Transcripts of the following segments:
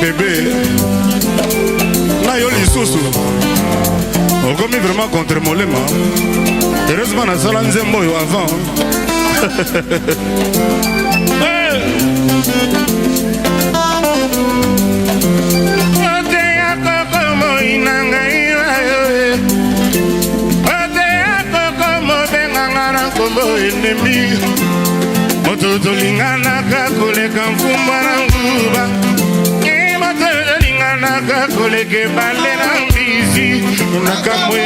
Bebe na yo lisusu okomi vraiment contre molema. Heureusement nasala nzembo oyo avant. Ennemi moto tolinganaka koleka mfumbwa na nguba, moto tolinganaka koleka ebale na mbisi nakamwe.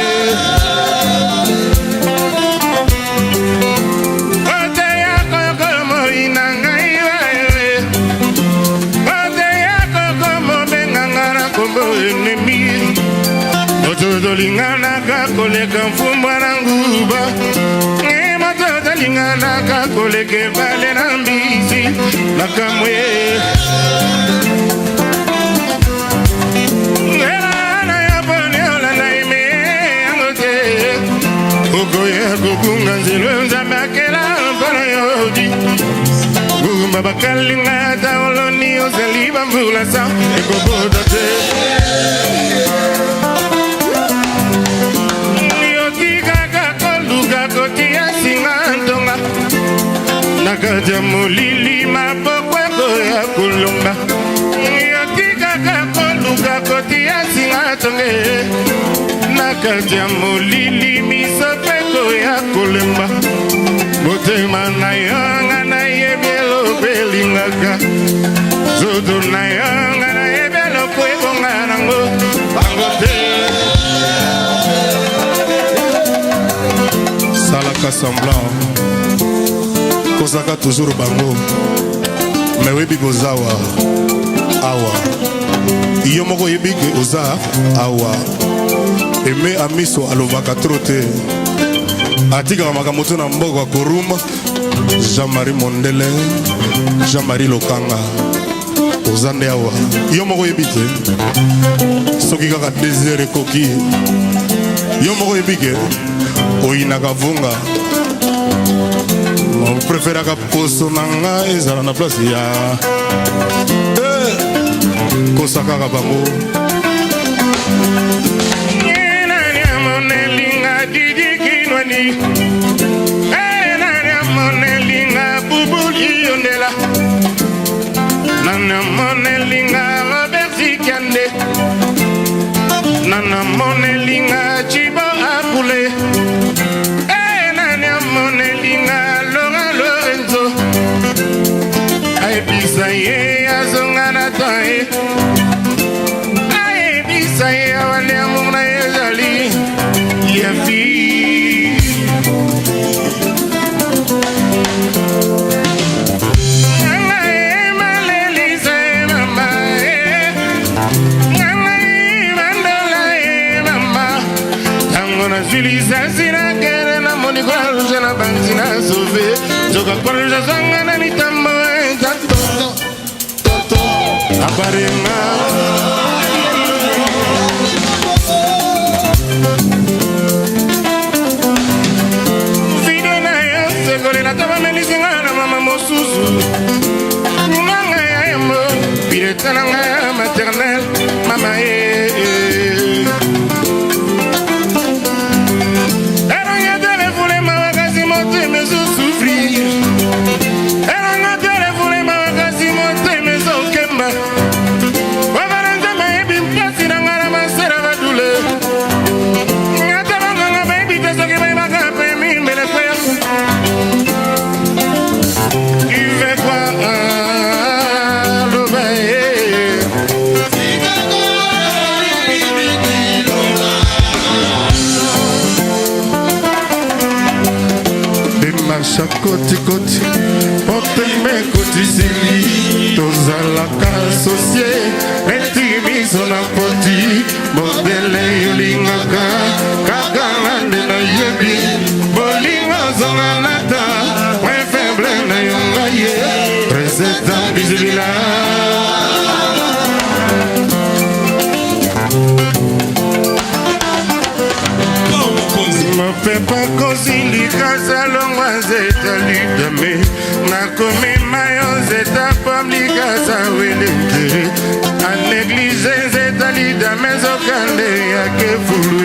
Moto tolinganaka koleka mfumbwa na nguba, moto tolinganaka koleka ebale na mbisi nakamwe. Okoya kobunga nzela Nzambe akela mpona yodi ngumba bakalinga ata oloni ozali bamvula sa ekobota te. Yotikaka koluka kotia singa ntonga na kati ya molili maboko ekoya kolonga. Yotikaka koluka kotia singa ntonga na kati ya molili miso ekoya kolemba. Motema na yanga nayebi eloko elingaka, nzoto na yanga nayebi eloko ebonga nango bango te. Salaka semblant kozaka toujours bango, me oyebi kozawa awa, yo moko oyebi ke oza awa. Eme amiso alobaka tro te, atikaka makambo to na mboka koruma. Jean-Marie Mondele, Jean-Marie Lokanga, oza nde awa, yo moko oyebi te. Soki kaka 2 heures ekoki, yo moko oyebi ke oyinaka vunga, préféraka poso na nga ezala na place ya kosa kaka bango. Nani amonelinga Didi Kinwani, nani amonelinga Bubuli Yondela, nani amonelinga Robert Zikande, nani amonelinga Chibo Apule, nani amonelinga Laurent Lorenzo, ayebisa ye azonga na ta ye, ayebisa ye awa nde amour na ye ezali ya vie. Ngai malelisa ye mama ye, ngai mandola ye mama, ntango nazwi lisasi nakele namoni croix na banzi na sauve, nzoka croix azwanga na litambo eza aparenga. Video na yo sekolela ta bamelisinga na mama mosusu nanga ya yambo pireta na ngai ya maternel mama ye. Elonga te refule mawa kasi motema ezosouffrir, elonga te refule mawa kasi motema ezokemba. Wabana Nzambe ayebi mpasi na ngai na masera badule, ata banganga bayebi te soki bayebaka pe mimbele kweya. Tu fais quoi, loba ye. Démarche kotikoti, motema ekotisili, tozalaka asocie neti miso na poti. Modele olingaka kaka nga nde nayebi, bolingo ozonga nata point faible na yo ngai ye président bizibila. Mopepe kosi likasa longwa nzeta lidame nakomema yo nzeta pom likasa welekere aneglige nzeta lidame nzokande yake fulu.